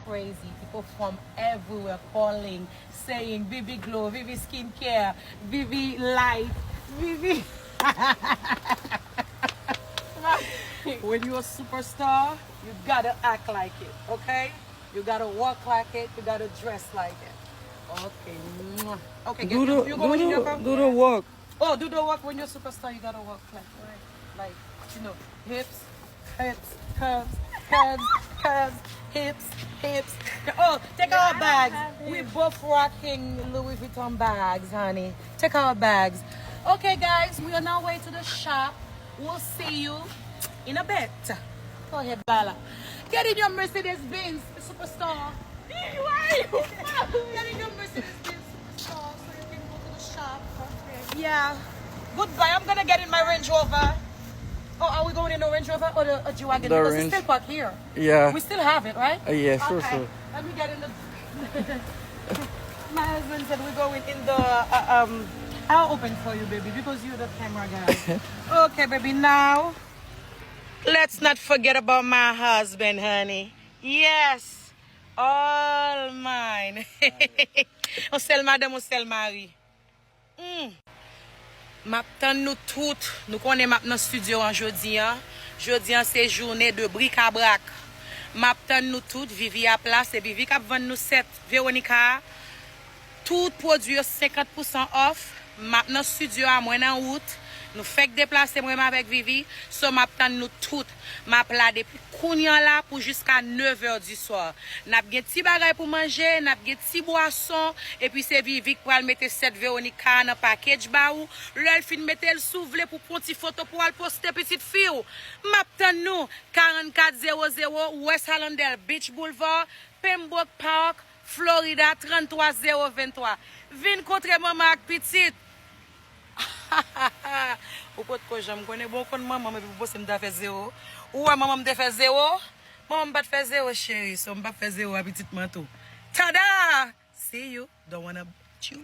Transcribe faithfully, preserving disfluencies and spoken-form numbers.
Crazy. People from everywhere calling, saying, "Vivi Glow, Vivi Skincare, Vivi Light, Vivi." When you're a superstar, you gotta act like it, okay? You gotta walk like it, you gotta dress like it. Okay. Mwah. Okay, get your, you going in your car? Do the walk. Oh, do the walk. When you're a superstar, you gotta walk like, like, you know, hips, hips, curves, curves, curves, hips, hips. Oh, take our bags. We both rocking Louis Vuitton bags, honey. Take our bags. Okay, guys, we on our way to the shop. We'll see you in a bit. Go ahead, Lala. Get in your Mercedes Benz, superstar. Why you Get in your Mercedes Benz, superstar, so you can go to the shop. Yeah. Goodbye. I'm gonna get in my Range Rover. Oh, are we going in the Range Rover or the uh, G-Wagon? The Because it's Range. Still parked here. Yeah. We still have it, right? Uh, yeah, sure, okay. Sure. Let me get in the. My husband said we're going in the. Uh, um, I'll open for you, baby, because you're the camera guy. Okay, baby. Now, let's not forget about my husband, honey. Yes. All mine. Yon sèl madanm, yon sèl mari. Hmm. M ap tann nou tout. Nou konnen m ap nan estidyo an jodi an. Jodi an se jounen de brikabrak. M ap tann nou tout. Vivi ap la, se Vivi k ap vann nou sèt Veronica a. Tout pwodui yo senkant pousan off. M ap nan estidyo a, mwen nan wout. Nou fèk deplase mwen menm avèk Vivi. So m ap tann nou tout. M ap la depi kounye a la pou jiska nèf è di swa. N ap gen ti bagay pou manje, n ap gen ti bwason, epi se Vivi k pral mete sèt Veronica nan package ba ou. Lè l fin mete l, si w vle pou pran ti foto pou al poste pitit fi w. M ap tann nou, karannkat zewo zewo West Hallandale Beach Boulevard, Pembroke Park, Florida, tranntwa zewo venntwa. Vin kontre manman ak pitit. Ou potko janm konnen, bon, ou konn manman m epi pou panse m ta fè zewo. Ou wè manman m te fè zewo? Manman m pa t fè zewo, cheri, so m p ap fè zewo a pitit mwen tou. Tada! See you. Don't wanna beat you.